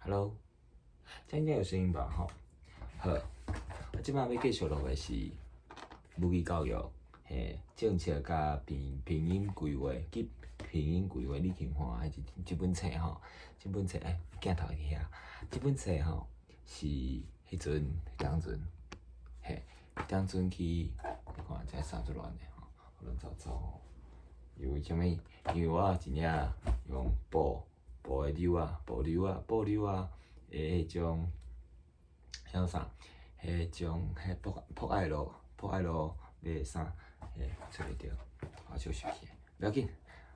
Hello，這應該有聲音吧？吼，好，我這擺欲繼續落的是母語教育，嘿，政策佮拼拼音規劃及拼音規劃，你去看彼一這本冊吼，這本冊欸，鏡頭佇遐，這本冊吼是彼陣彼當陣，嘿，彼當陣去，你看這衫足亂的吼，亂糟糟吼，因為啥物？因為我真正用布布的紐仔，布紐仔，布紐仔的彼種，彼啥？彼種彼博博愛路博愛路買的衫，嘿，揣袂著，我收拾起來，無要緊，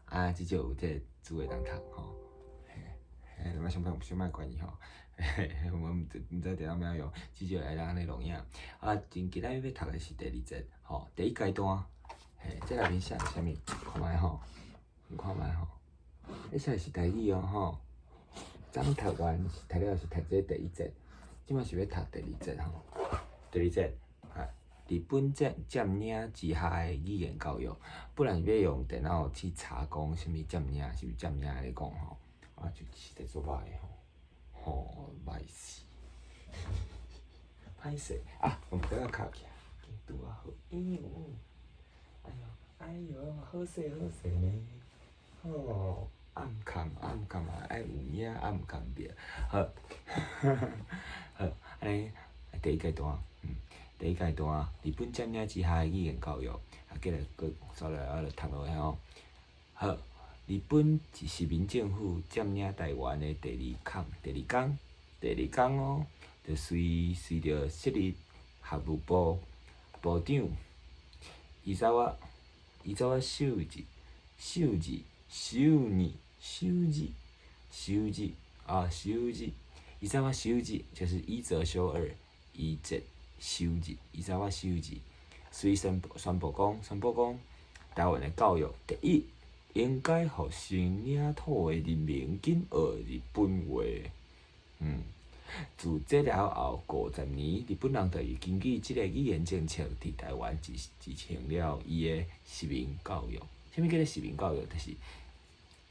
啊，至少有這個書會當讀吼，嘿，嘿，你莫想歹想歹管伊吼，嘿嘿，我毋知毋知佇按怎用，至少會當按呢錄影。啊，今今仔日欲讀的是第二節，吼，第一階段，嘿，這內面寫啥物？看覓吼，你看覓吼，這寫的是台語哦吼。昨讀完是讀了是讀這第一節，這擺是欲讀第二節吼。第二節，啊，日本佔佔領之下的語言教育，本來是欲用電腦去查講啥物佔領，是毋是佔領來講吼，啊，就實在足歹的吼，吼歹勢，歹勢啊，我們等下卡起來，拄仔好，哎喲，哎喲，哎喲，好勢好勢呢，吼。暗崁暗崁嘛愛有影暗崁著，好，好，按呢第一階段，第一階段，日本佔領之下的語言教育，啊，過來閣煞來我就讀落去吼。好，日本殖民政府佔領台灣的第二空，第二工，第二工哦，就隨隨著設立學務部部長伊澤瓦伊澤瓦修二修二修二。修二，修二啊，修二，伊澤瓦修二就是伊澤修二，伊澤修二，伊澤瓦修二，隨宣布宣布講，宣布講，台灣的教育第一應該予新領土的人民緊學日本話。自這了後50年，日本人就會根據這个語言政策，佇台灣執執行了伊的殖民教育。啥物叫做殖民教育？就是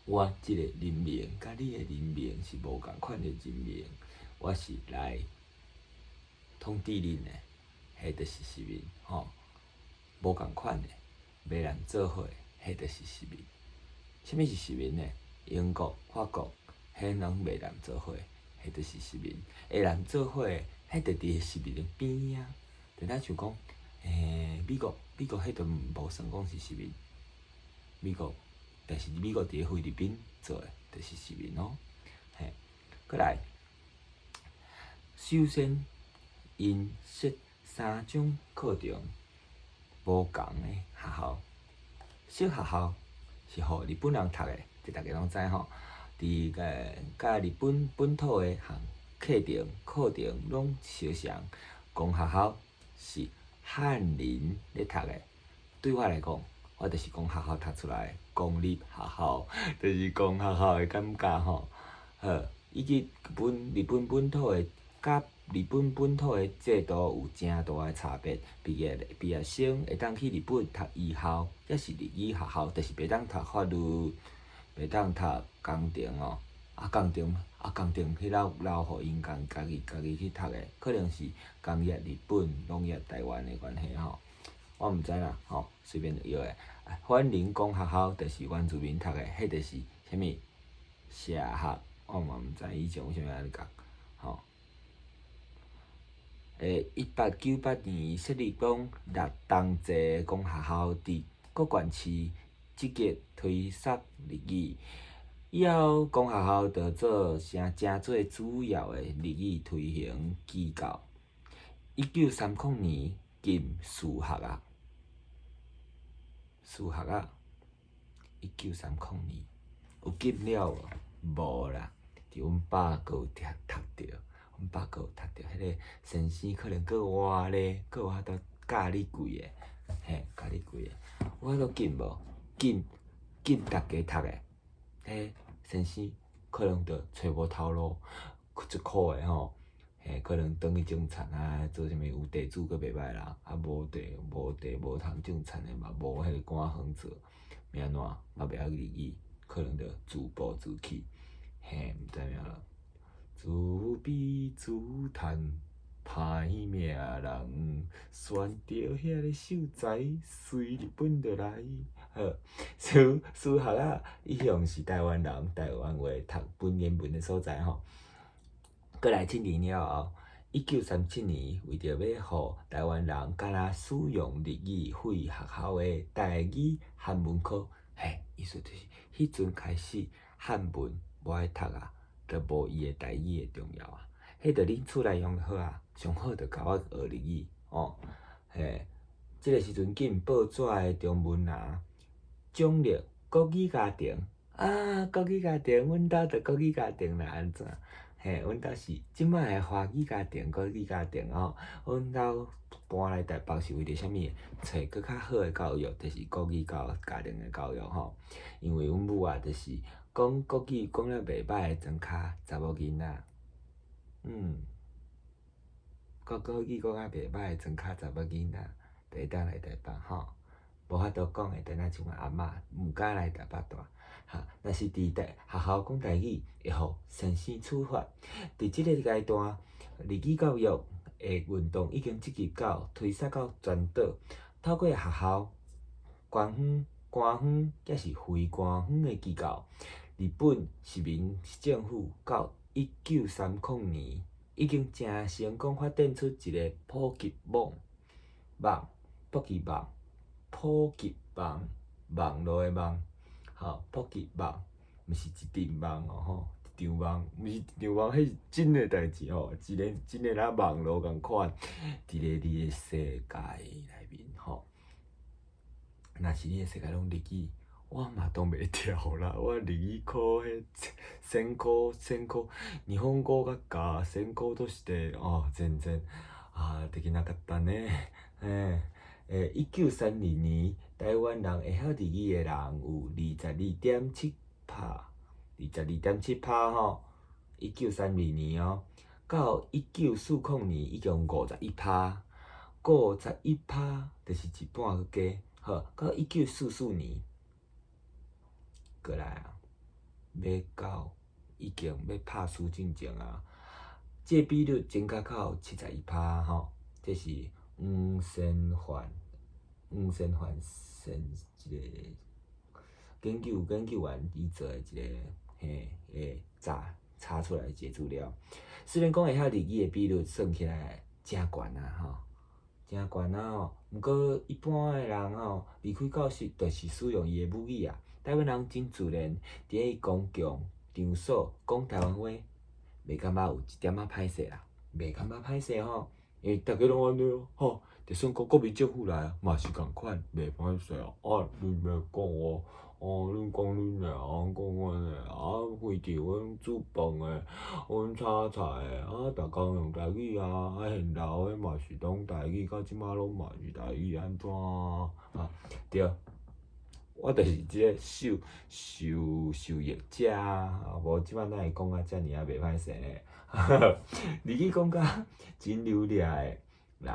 我這个人民佮你的人民是無仝款的人民，我是來統治恁的，彼就是殖民吼，無仝款的，袂人做伙，彼就是殖民。啥物是殖民呢？英國、法國，彼攏袂人做伙，彼就是殖民。會人做伙，彼就佇殖民的邊仔。就若像講，美國，美國彼就無算講是殖民，美國。但是美國佇咧菲律賓做的，就是殖民哦。嘿，過來，首先，𪜶設三種課程無仝的學校，小學校是予日本人讀的，這大家攏知吼。佇個佮日本本土的項課程課程攏相像，公學校是漢人咧讀的。對我來講，我就是公學校讀出來，公立學校，就是公學校的感覺吼。好，以及本日本本土的佮日本本土的制度有誠大的差別。畢業畢業生會當去日本讀醫校，抑是日語學校，就是袂當讀法律，袂當讀工程哦。啊，工程啊，工程彼落留予𪜶家己家己去讀的，可能是工業日本、農業台灣的關係吼。我毋知啦，吼，隨便藥的。反寧公學校就是原住民讀的，彼就是啥物？社學，我嘛毋知以前為啥物按呢講，吼。1898年設立講六東制公學校，佇各縣市積極推捒日語。以後公學校就做成誠做主要的日語推行機構。1930年禁私學啊，私學啊，1930年有禁了無？無啦，佇阮爸閣有讀讀著，阮爸閣有讀著，彼个先生可能閣活咧，閣有法度教你幾个，嘿，教你幾个，有法度禁無？禁禁逐家讀的，彼先生可能就揣無頭路，足苦的吼。嘿，可能轉去種田啊，做啥物有地主閣袂䆀啦，啊無地無地無通種田的嘛，無彼個官方做，欲按怎嘛袂曉日語，可能就自暴自棄，嘿，毋知影啦，自卑自嘆歹命人，選著遐个秀才隨日本落來。好，私學啊，一向是台灣人台灣話讀文言文的所在吼。過來7年了後，1937年，為著欲予台灣人敢若使用日語非學校的台語韓文科，嘿，意思就是彼陣開始漢文無愛讀啊，就無伊的台語的重要啊。彼就恁厝內用就好啊，上好就共我學日語哦。嘿，這个時陣緊報紙的中文啊，獎勵國語家庭啊，國語家庭，阮兜就國語家庭啦，按怎？嘿，阮兜是這擺的華語家庭、國語家庭吼。阮兜搬來台北是為著啥物？揣閣較好的教育，就是國語教家庭的教育吼。因為阮母啊，就是講國語講了袂䆀的莊跤查某囡仔，講國語講啊袂䆀的莊跤查某囡仔，就會當來台北吼。無法度講的，等下像阮阿嬤，毋敢來台北住。哈，若是佇台學校講台語，會予先生處罰。佇這个階段，日語教育的運動已經積極到推捒到全島，透過學校、官方、官方抑是非官方的機構，日本殖民政府到1930年已經誠成功發展出一个普及網網普及網普及網網路的網，吼，普及網，毋是一陣網哦吼，一場網，毋是一場網，彼是真的代誌吼，一个真的若網路仝款，佇咧你的世界內面吼。若是你的世界攏日語，我嘛擋袂牢啦。我日語考彼専攻専攻日本語学科専攻として哦，全然啊できなかったね。嘿，1932年，台灣人會曉日語的人有22.7趴，22.7趴吼。1932年哦，到1940年已經51趴，51趴就是一半閣加。好，到1944年，過來啊，欲到已經欲拍輸進前啊，這個比率增加到71趴吼。這是黃仙範、黃仙範先這個研究員伊做的一個嘿會查出來的一個資料。雖然講會曉日語的比率算起來誠懸啊吼，誠懸啊吼，毋過一般的人吼，離開教室就是使用伊的母語啊。台灣人真自然，佇咧公共場所講台灣話，袂感覺有一點仔歹勢啦，袂感覺歹勢吼，因為逐家攏按呢吼，就算講國民政府來啊，嘛是仝款，袂歹勢啊。啊，恁欲講哦，哦，恁講恁的，阮講阮的，啊，規定阮煮飯的，阮炒菜的，啊，逐工用台語啊，啊，現老的嘛是講台語，到這馬攏嘛是台語，按怎啊？啊，對。我就是這个受益者啊，無這擺哪會講甲遮爾仔袂歹勢呢？日語講甲真流利的人，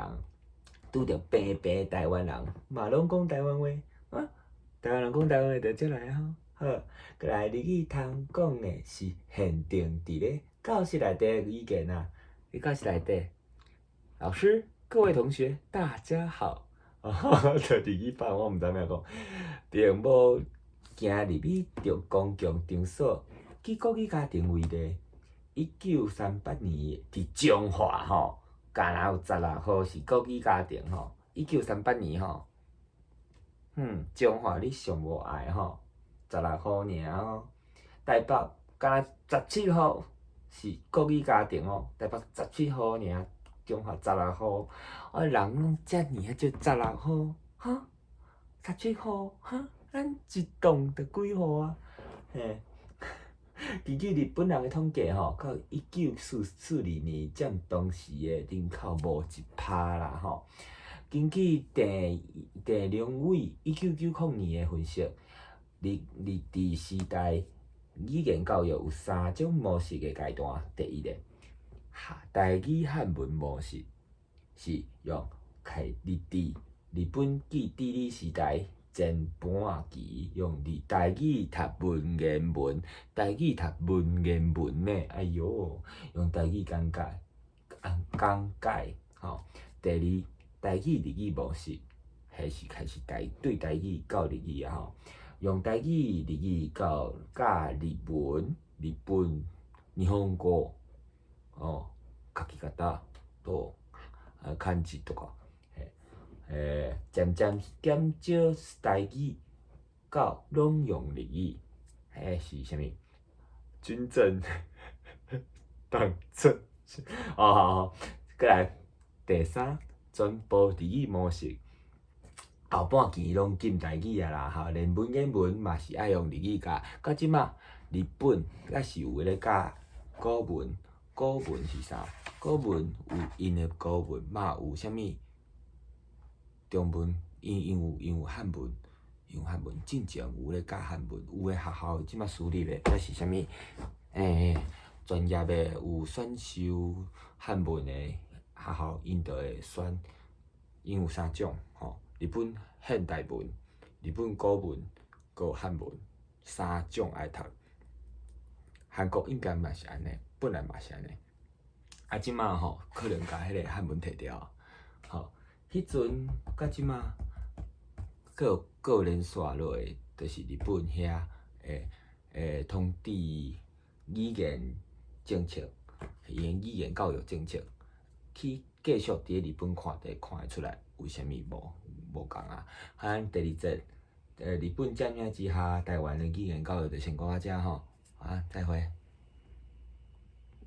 拄著平平台灣人，嘛攏講台灣話，啊，台灣人講台灣話就遮來吼。好，過來日語通講的是限定佇咧教室內底的語言啊，佇教室內底，老師、各位同學，大家好。就日語版我毋知欲講，並無行入去著公共場所，以國語家庭為例，1938年佇彰化吼，敢若有16戶是國語家庭吼。一九三八年吼，彰化你上無愛吼，十六戶爾吼，台北敢若17戶是國語家庭哦，台北十七戶爾。彰化十六戶，啊人攏遮爾仔少，十六戶，哈，十七戶，哈，咱一棟就幾戶啊？嘿，根據日本人的統計吼，到1942年佔當時的人口無1趴啦吼。根據鄭鄭良偉1990年的分析，日治時代語言教育有三種模式的階段，第一个，台語漢文模式是用開日治日本記治理時代前半期用伫台語讀文言文，台語讀文言文呢？哎喲，用台語講解，講解吼。第二，台語日語模式，彼是開始台對台語教日語啊吼，用台語日語教教日文，日本日本語哦，書き方と漢字とか，漸漸減少台語到攏用日語，彼是啥物？軍政黨政，哦好好，過來第三，全部日語模式，後半期攏禁台語啊啦，吼，連文言文嘛是愛用日語教，到這馬日本猶是有咧教古文，古文是啥？古文有𪜶的古文，嘛有啥物中文，𪜶有漢文，有漢文，進前有咧教漢文，有的學校這馬私立的，抑是啥物專業的有選修漢文的學校，𪜶就會選，𪜶有三種吼，日本現代文、日本古文、閣有漢文，三種愛讀。韓國應該嘛是按呢，本來嘛是按呢。啊，這馬吼可能共彼个漢文提掉，吼，彼陣佮這馬閣有連續落來，就是日本遐的統治語言政策，伊的語言教育政策，去繼續佇咧日本看就會看會出來有啥物無仝啊。啊，第二節，日本佔領之下，台灣的語言教育就先講到遮吼，啊，再會。